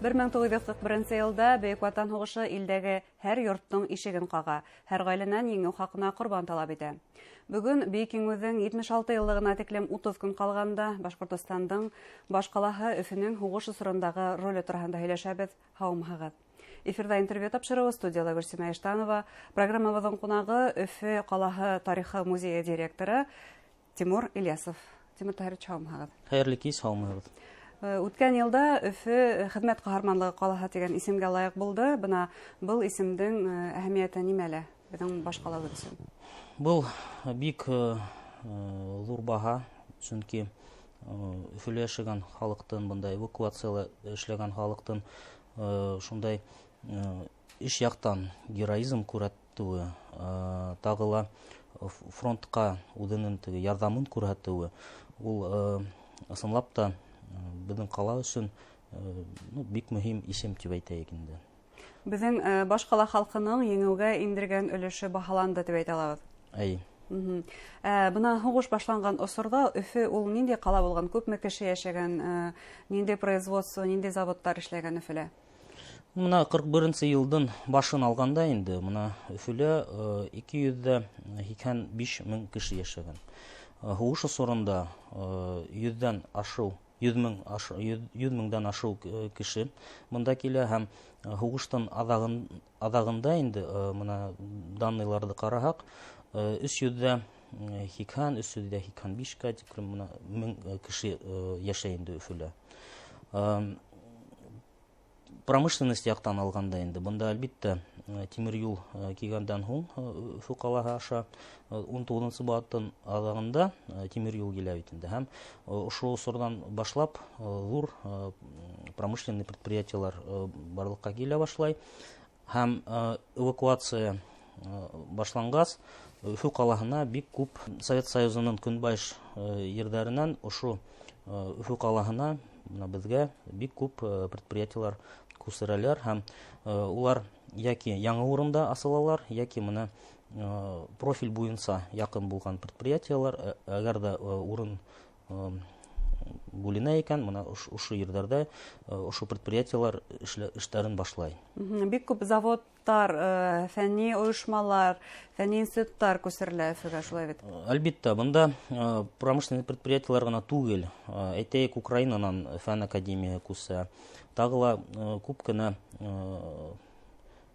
1941 йылда Бөйөк Ватан һуғышы илдәге һәр йорттоң ишеген ҡаға, һәр ғаиләнән еңеү хаҡына ҡорбан талап итә. Бөгөн Бөйөк Еңеүҙең 76 йыллығына тиклем 30 көн ҡалғанда Башҡортостандың баш ҡалаһы Өфөнөң һуғыш осорондағы роле тураһында һөйләшәбеҙ. Һаумыһығыҙ! Эфирҙа интервью тапшырыуы, студияла Гөлсимә Иштанова. Программабыҙҙың ҡунағы — Өфө ҡалаһы тарихы музейы директоры Тимур Ильясов. Тимур Таһирович, һаумыһығыҙ! Хәйерле кис, һаумыһығыҙ! Үткән йылда Өфө «Хеҙмәт ҡаһарманлығы ҡалаһы» тигән исемгә лайыҡ булды. Бына был исемдең әһәмиәте нимәлә беҙҙең баш ҡалабыҙ өсөн? Был бик ҙур баһа, сөнки Өфөлә йәшәгән халыҡтың, бында эвакуацияла эшләгән халыҡтың шундай эш яҡтан героизм күрһәтеүе, тағы ла фронтҡа үҙенең теге ярҙамын күрһәтеүе, ул ысынлап та беҙҙең ҡала өсөн, ну, бик мөһим исем тип әйтәйек инде. Беҙҙең баш ҡала халҡының еңеүгә индергән өлөшө баһаланды тип әйтә алабыҙ. Әй. Бына һуғыш башланған осорҙа Өфө ул ниндәй ҡала булған? Күпме кеше йәшәгән, ниндәй производство, ниндәй заводтар эшләгән Өфөлә? Бына 41-нсе йылдың башын алғанда инде бына Өфөлә 285 мең кеше йәшәгән. Һуғыш осоронда 100-ҙән ашыу, 100 мең, 100 меңдән ашыу кеше бында килә һәм һуғыштың аҙағында инде бына данныйларҙы ҡараһаҡ, 380, 385-кә тиклем бына мең кеше йәшәй инде Өфөлә. Промышленность яҡтан алғанда инде бында, әлбиттә, тимер юл килгәндән һуң Өфө ҡалаһы аша 19-нсы быуаттың аҙағында тимер юл килә бит инде, һәм ошо осорҙан башлап ҙур промышленный предприятиелар барлыҡҡа килә башлай. Һәм эвакуация башланғас, Өфө ҡалаһына бик күп Совет Союзының көнбайыш ерҙәренән ошо Өфө ҡалаһына, бына беҙгә бик күп предприятиелар күсерәләр һәм улар йәки яңы урында асылалар, йәки бына профиль буйынса яҡын булған предприятиелар, әгәр ҙә урын бүленә икән, бына ошо ерҙәрҙә ошо предприятиелар эштәрен башлай. Бик күп заводтар, фәнни ойошмалар, фәнни институттар күсерелә Өфөгә, шулай бит? Әлбиттә, бында промышленный предприятиелар ғына түгел, әйтәйек, Украинанан фән академияһы күсә, тағы ла күп кенә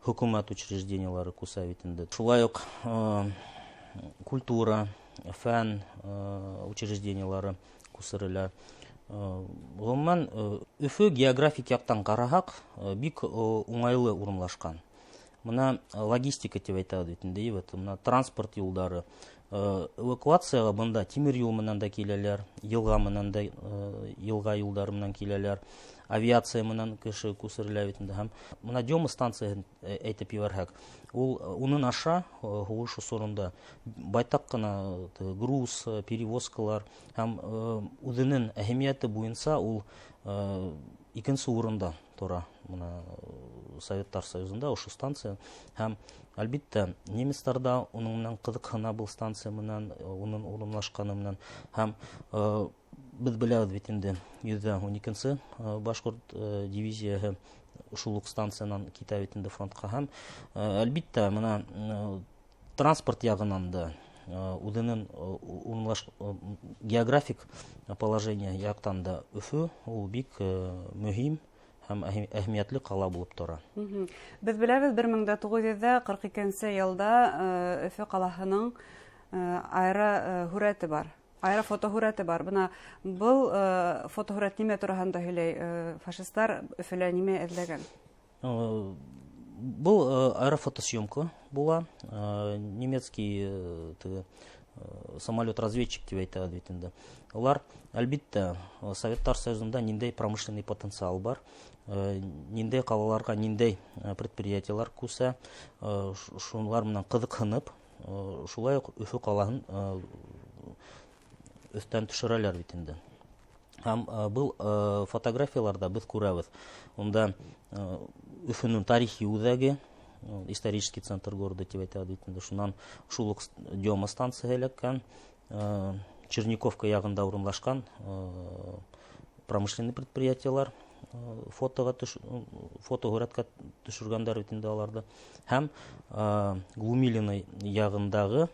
хөкүмәт учреждениелары күсә бит инде. Шулай уҡ культура, фән учреждениелары күсерелә. Ғөмүмән, Өфө географик яҡтан ҡараһаҡ, бик уңайлы урынлашҡан. Бына логистика тип әйтәбеҙ бит инде, вот бына транспорт юлдары. Эвакуацияға бында тимер юл менән дә киләләр, йылға менән дә, йылға юлдары менән киләләр, авиация менән кеше күсерелә бит инде. Һәм бына Дема станцияһын әйтеп ебәрһәк, ул уның аша һуғыш осоронда байтаҡ ҡына груз, перевозкалар һәм үҙенең әһәмиәте буйынса ул икенсе урында тора бына Советтар Союзында ошо станция. Һәм, әлбиттә, немецтар да уның менән ҡыҙыҡһына, был станция менән, уның урынлашҡаны менән. Һәм беҙ беләбеҙ бит инде, 112-нсе башҡорт дивизияһы шул уҡ станциянан китә бит инде фронтҡа. Һәм, әлбиттә, бына транспорт яғынан да үҙенең географик положение яҡтан да Өфө ул бик мөһим һәм әһәмиәтле ҡала булып тора. Беҙ беләбеҙ, 1942 йылда Өфө ҡалаһының аэроһүрәте бар. Аэрофотоһүрәте бар. Бына был фотоһүрәт нимә тураһында һөйләй? Фашисттар Өфөлә нимә эҙләгән? Был аэрофотосъемка була. Немецкий теге самолет-разведчик тип әйтәбеҙ бит инде. Улар, әлбиттә, Советтар Союзында ниндәй промышленный потенциал бар, ниндәй ҡалаларға ниндәй предприятиелар күсә, шулар менән ҡыҙыҡһынып, шулай уҡ Өфө ҡалаһын өҫтән төшөрәләр бит инде. Һәм был фотографияларҙа беҙ күрәбеҙ. Унда Өфөнөң тарихи үҙәге, исторический центр города тип әйтәбеҙ бит инде. Шунан шул уҡ Дема станцияһы эләккән, Черниковка яғында урынлашҡан промышленный предприятиелар. Фотоға фотоһүрәткә төшөргәндәр бит инде аларҙы. Һәм Глумилино яғындағы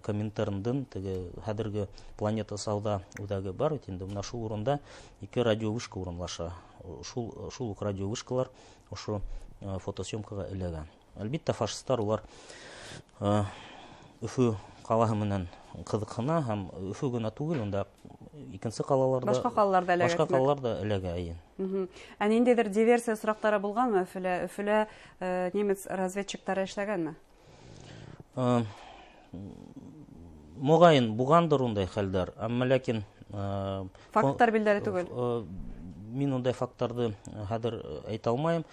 Коминтерндың теге хәҙерге Планета сауҙа үҙәге бар бит инде, мына шул урында 2 радиовышка урынлаша. Шул уҡ радиовышкалар ошо фотосъемкаға эләгә. Әлбиттә, фашисттар улар Өфө ҡалаһы менән ҡыҙыҡһына, һәм Өфө генә түгел, унда икенсе ҡалаларҙа, башҡа ҡалаларҙа эләгә, башҡа ҡалаларҙа эләгә, эйе. Ә ниндәйҙер диверсия осраҡтары булғанмы Өфөлә? Өфөлә немец разведчиктары эшләгәнме? Моғайын булғандыр ундай хәлдәр, әммә ләкин факттар билдәле түгел. Мин ундай факттарҙы хәҙер әйтә алмайым.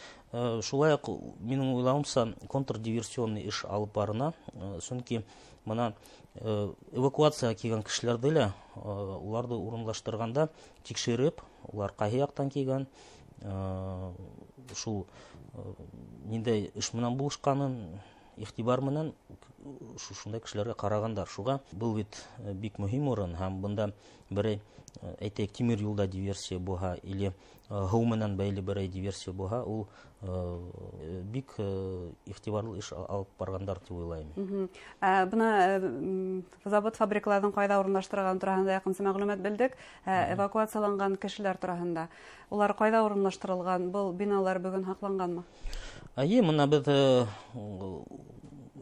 Шулай уҡ минең уйлауымса, контрдиверсионный эш алып барына, сөнки мына эвакуацияға килгән кешеләрҙе лә, уларҙы урынлаштырғанда тикшереп, улар ҡайһы яҡтан килгән, шул ниндәй эш менән булышҡанын иғтибар менән шундай кешеләргә ҡарағандар. Шуға был бит бик мөһим урын, һәм бында берәй, әйтәйек, тимер юлда диверсия булһа или һыу менән бәйле берәй диверсия булһа, ул бик иғтибарлы эш алып барғандар тип уйлайым. Бына завод фабрикаларҙың ҡайҙа урынлаштырылған тураһында яҡынса мәғлүмәт белдек. Эвакуацияланған кешеләр тураһында. Улар ҡайҙа урынлаштырылған? Был биналар бөгөн һаҡланғанмы? Эйе, мына беҙ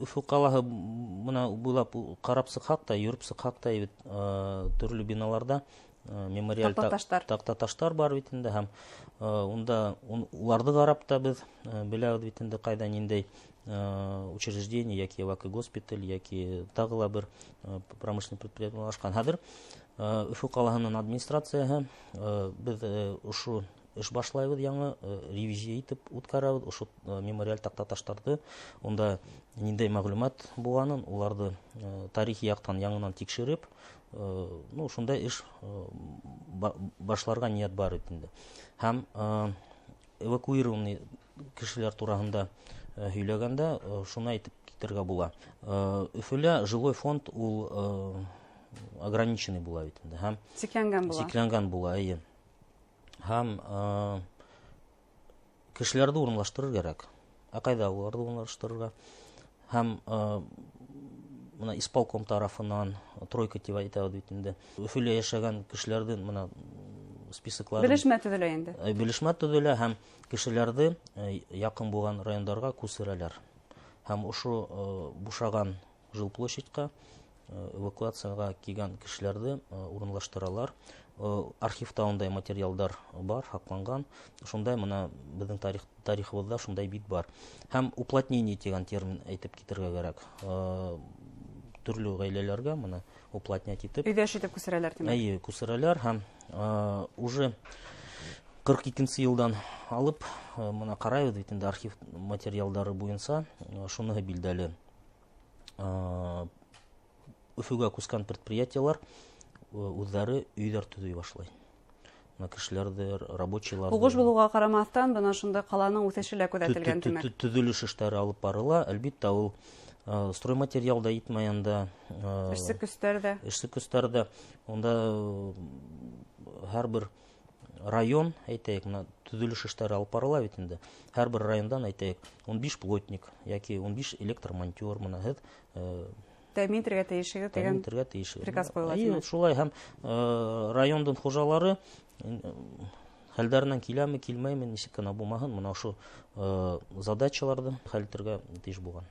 Өфө ҡалаһы мына буйлап ҡарап сыҡһаҡ та, йөрөп сыҡһаҡ та бит, төрлө биналарҙа мемориаль Таҡтаташтар. таҡтаташтар бар бит инде, һәм унда уларҙы ҡарап та беҙ беләбеҙ бит инде ҡайҙа ниндәй учреждение, йәки эвакогоспиталь, йәки тағы ла бер промышленный предприятие урынлашҡан. Хәҙер Өфө ҡалаһының администрацияһы беҙ ошо эш башлайбыҙ, яңы ревизия итеп үткәрәбеҙ ошо мемориаль таҡтаташтарҙы, унда ниндәй мәғлүмәт булғанын, уларҙы тарихи яҡтан яңынан тикшереп, шундай эш башларға ниәт бар бит инде. Һәм эвакуированный кешеләр тураһында һөйләгәндә шуны әйтеп китергә була. Өфөлә жилой фонд ул ограниченный була бит инде. Һәм сикләнгән була. Сикләнгән була, эйе. Һәм кешеләрҙе урынлаштырыр кәрәк. Ә ҡайҙа уларҙы урынлаштырырға? Һәм мына исполком тарафынан тройка тип әйтәбеҙ бит инде. Өфөлә йәшәгән кешеләрҙең мына списоклары Белешмә төҙөлә инде. Белешмә төҙөлә һәм кешеләрҙе яҡын булған райондарға күсерәләр. Һәм ошо бушаған жилплощадьҡа эвакуацияға килгән кешеләрҙе урынлаштыралар. Архивта ундай материалдар бар, һаҡланған. Шундай мына беҙҙең тарихыбыҙҙа шундай бит бар. Һәм уплотнение тигән термин әйтеп китергә кәрәк. Төрлө ғаиләләргә мына уплотнять итеп. Өйҙәш итеп күсерәләр, тимәк. Эйе, күсерәләр һәм уже ҡырҡ икенсе йылдан алып мына ҡарайбыҙ бит инде архив материалдары буйынса, шуныһы билдәле. Өфөгә күскән предприятиелар үҙҙәре өйҙәр төҙөй башлай. Мына кешеләрҙе, рабочийларҙы. Һуғыш булыуға ҡарамаҫтан, бына шундай ҡаланың үҫеше лә күҙәтелгән, тимәк. Төҙөлөш эштәре алып барыла. Әлбиттә, ул стройматериал да етмәй анда Эшсе көстәр ҙә. Эшсе көстәр ҙә. Унда һәр бер район, әйтәйек, мына төҙөлөш эштәре алып барыла бит инде. Һәр бер райондан, әйтәйек, 15 плотник йәки 15 электромонтер, мына һеҙ Тәьмин итергә тейешегеҙ тигән тәьмин итергә тейешегеҙ. приказ ҡуйыла, Эйе, тимәк. шулай һәм райондың хужалары хәлдәренән киләме, килмәйме, нисек кенә булмаһын, мына ошо задачаларҙы хәл итергә тейеш булған.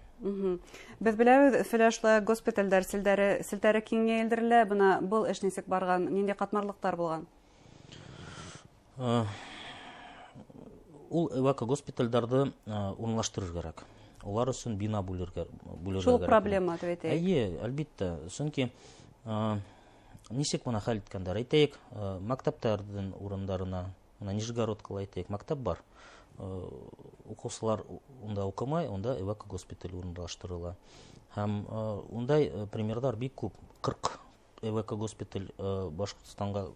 Беҙ беләбеҙ, Өфөлә шулай госпиталдәр селтәре киңәйелдерелә. Бына был эш нисек барған, ниндәй ҡатмарлыҡтар булған? Ул эвакогоспиталдәрҙе урынлаштырыр кәрәк. Улар өсөн бина бүлергә Шул кәрәк. проблема, тип әйтәйек. Эйе, әлбиттә. Сөнки нисек бына хәл иткәндәр? Әйтәйек, мәктәптәрҙең урындарына, мына Нижегородкала әйтәйек, мәктәп бар. Уҡыусылар унда уҡымай, унда эвакогоспиталь урынлаштырыла. Һәм ундай примерҙар бик күп. 40 эвакогоспиталь Башҡортостанға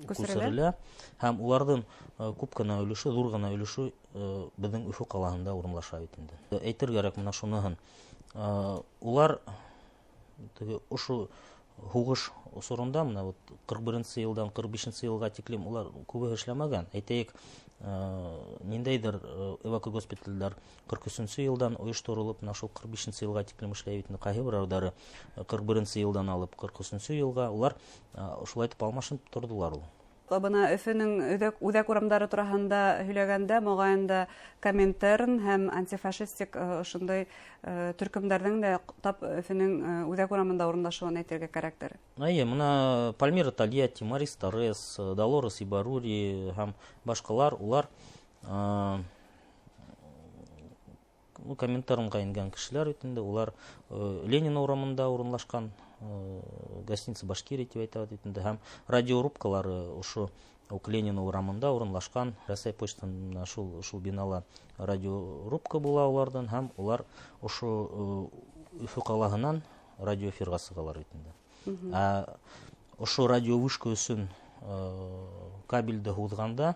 Күсерелә. күсерелә. Һәм уларҙың күп кенә өлөшө, ҙур ғына өлөшө беҙҙең Өфө ҡалаһында урынлаша бит инде. Әйтер кәрәк мына шуныһын. Улар теге ошо Һуғыш осоронда мына вот 41 йылдан 45 йылға тиклем улар күбеһе эшләмәгән. Әйтәйек, ниндәйҙер эвакогоспиталдәр 43 йылдан ойошторолоп, мына шул 45 йылға тиклем эшләй бит инде. Ҡайһы берәүҙәре 41 йылдан алып 43 йылға улар шулай итеп алмашынып торҙолар ул. Бына Өфөнөң үҙәк урамдары тураһында һөйләгәндә, моғайын да Коминтерн һәм антифашистик ошондай төркөмдәрҙең дә тап Өфөнөң үҙәк урамында урынлашыуын әйтергә кәрәктер. Эйе, мына Пальмира Тольятти, Марис Торрес, Долорес Ибарури һәм башҡалар, улар Коминтернға ингән кешеләр бит инде, улар Ленин урамында урынлашҡан гостиница Башкирия тип әйтә бит инде, һәм радиорубкалары ошо ук Ленин урамында урынлашҡан Рәсәй почтаһында шул бинала радиорубка була уларҙан, һәм улар ошо Өфө ҡалаһынан радиоэфирға сығалар бит инде. Ә ошо радиовышка өсөн кабелде һуҙғанда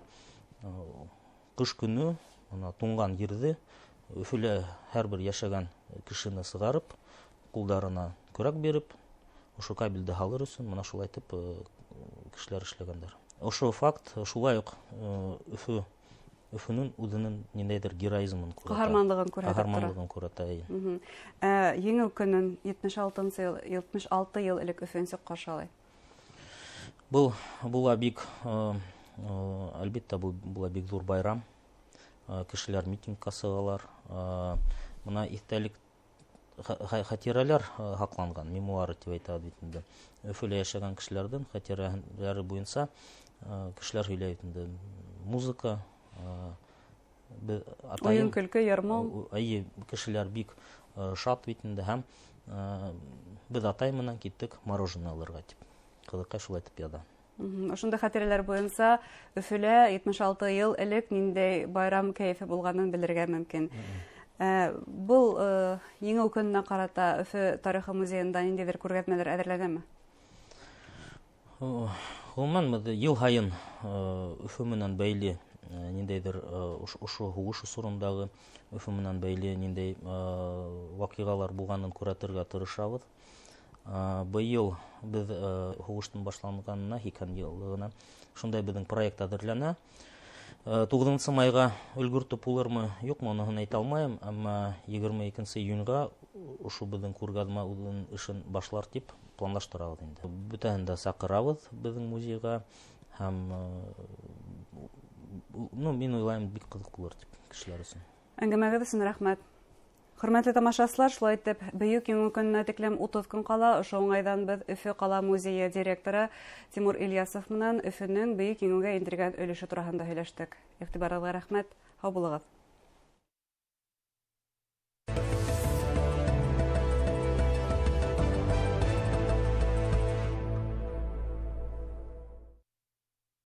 ҡыш көнө мына туңған ерҙе Өфөлә һәр бер йәшәгән кешене сығарып, ҡулдарына көрәк биреп, ошо кабелде һалыр өсөн мына шулай итеп кешеләр эшләгәндәр. Ошо факт шулай уҡ Өфөнөң үҙенең ниндәйҙер героизмын күрһәтә. Ҡаһарманлығын күрһәтеп тора. Ҡаһарманлығын күрһәтә, эйе. Еңеү көнөн 76 йыл элек Өфө нисек ҡаршы алай? Был була бик, әлбиттә, был була бик ҙур байрам. Кешеләр митингка сығалар. Мына иҫтәлек хатирәләр һаҡланған, мемуары тип әйтә бит инде. Өфөлә йәшәгән кешеләрҙең хатирәләре буйынса кешеләр һөйләй бит инде. Музыка, беҙ атайым Уйын, көлкө, йыр-моң. Эйе, кешеләр бик шат бит инде, һәм беҙ атай менән киттек мороженое алырға тип. Ҡыҙыҡай шулай итеп яҙа. Ошондай хатирәләр буйынса Өфөлә 76 йыл элек ниндәй байрам кәйефе булғанын белергә мөмкин. Был Еңеү көнөнә ҡарата Өфө тарихы музейында ниндәйҙер күргәҙмәләр әҙерләнәме? Ғөмүмән, беҙ йыл һайын Өфө менән бәйле ниндәйҙер ошо һуғыш осорондағы Өфө менән бәйле ниндәй ваҡиғалар булғанын күрһәтергә тырышабыҙ. Быйыл беҙ һуғыштың башланғанына һикһән йыллығына шундай беҙҙең проект әҙерләнә. 9 майға өлгөртөп булырмы, юҡмы, уныһын әйтә алмайым, әммә 22 июньға ошо беҙҙең күргәҙмә үҙенең эшен башлар тип планлаштырабыҙ инде. Бөтәһен дә саҡырабыҙ беҙҙең музейға һәм мин уйлайым, бик ҡыҙыҡ булыр тип кешеләр өсөн. Әңгәмәгеҙ өсөн рәхмәт. Хөрмәтле тамашасылар, шулай итеп, Бөйөк Еңеү көнөнә тиклем 30 көн ҡала. Ошо уңайҙан беҙ Өфө ҡала музейы директоры Тимур Ильясов менән Өфөнөң Бөйөк Еңеүгә индергән өлөшө тураһында һөйләштек. Иғтибарығыҙға рәхмәт. Һау булығыҙ.